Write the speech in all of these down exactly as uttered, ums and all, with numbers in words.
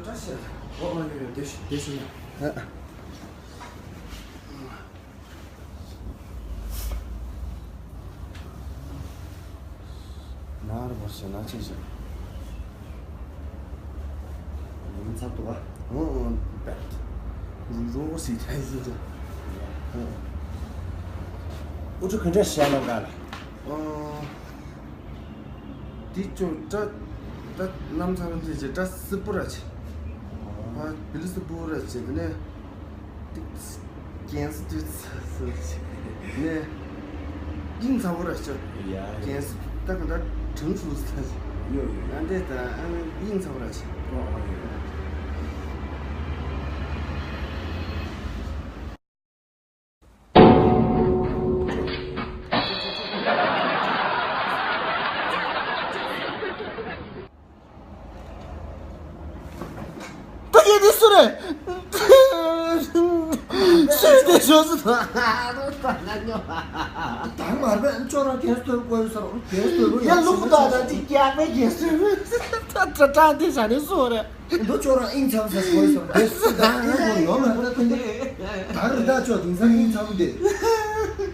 བཀྲ་ཤིས། ཨོ་ཨོ་ཡོ་ཡོ། བདེ་ཤོག་བདེ་ཤོག་ཡ། ཨ། ནར་བ་ཞེ་ན་ཅི་ཞེ། ཡིན་ཚར་འདུག་ག་ཨོ་ཨོ། བེད། རུ་རོ་སི་ཐན་སི་ཐན། ཨོ། ཨུ་ཚུགས་ག་འདྲ་བྱས་ན་ག་ལ། ཨོ། དེ་ཅོ་ཏྲ། ཏ་ལམ་སང་དེ་ཅི་ཏྲ་སི་པུ་ར་ཆེ། ཨ་བི་ལི་སི་པུ་ར་ཆེ་དེ་ནས། ཏིག་ཀྱེན་སི་དུ་ཚ་སི་ཆེ་ནས། ཡིན་ཚ་བུ་ར་ཆེ། ཡ་ཡ། ཀྱེན་སི་ཏ་ག་ད་དྲང་སུ་ས་ཆེ། ཡོ་ཡོ་ཡོ། ཨ་འདྲེ་ད་ཨ་ཡིན་ཚ་བུ་ར་ཆེ། ཨོ་ཨོ་ཡོ་ཡོ། ད་ཡེ་དེ་སུ་རེད། སུས་དེ་ཤོག་སུ། ད་ང་རང་ཅོ་རང་གས་སྟོན་དགོས་ཡོད་ས་རེད། གས་སྟོན་དགོས་ཡ། ལུག་ད་ད་ཅིག་རྒྱག་པའི་གས་སྟོན། ད་ད་ད་དེ་ཟ་ནས་སུ་རེད། འདི་ཁྱོད་རང་དབྱིངས་ཚང་ས་ཤོར་སོང་། དེ་སུ་ད་ང་ཁོ་ཡོང་མ་ཐུབ་ན་ཁོ་འདི་ད་རི་ད་ཆོ་དེང་སང་དབྱིངས་ཚང་དེ།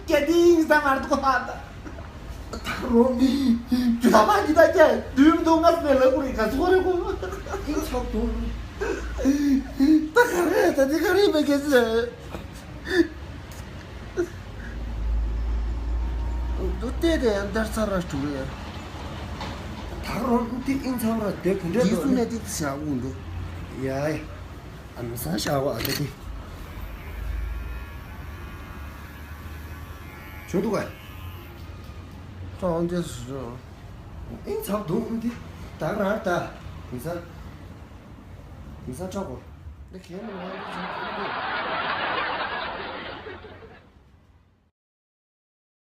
ཀྱེ་དེ་དབྱིངས་ཚང་མར་ཐུག་ཧ་ད། ད་རོ་མི་ད་མ་འདི་ད་ཀྱེ་དུས་མི་འདུག་ང་སུ་ནས་ལ་ཀུ་རི་ག་ཚོ་རེ་ཁོ། དབྱིངས་ཚང་དུ། ད་ག་རེ་ད་འདི་ག་རེ་མེད་ཀྱེ་ཟེར། འདུག་སྟེ་དེ་ཡང་འདར་ཚར་ར་འགྲོ་གི་ཡ། ད་རོ་འདི་དབྱིངས་ཚང་ར་དེ་ག་འདྲ་འདུག་ནས་དེ་བཞག་དགོས་འདུག་ཡ། ཨ་ནི་སང་བཞག་གོ་ཨ་ད་དེ། བྱུང་འདུག་ག་ཀྲང་དེ་སུ་རེད། དབྱིངས་ཚང་འདུག་འདི་ད་ར་ད། དེང་སང་དེང་སང་ཁྲག་གོ། འདི་གས་མི་ང་འདི་བྱུང་འདུག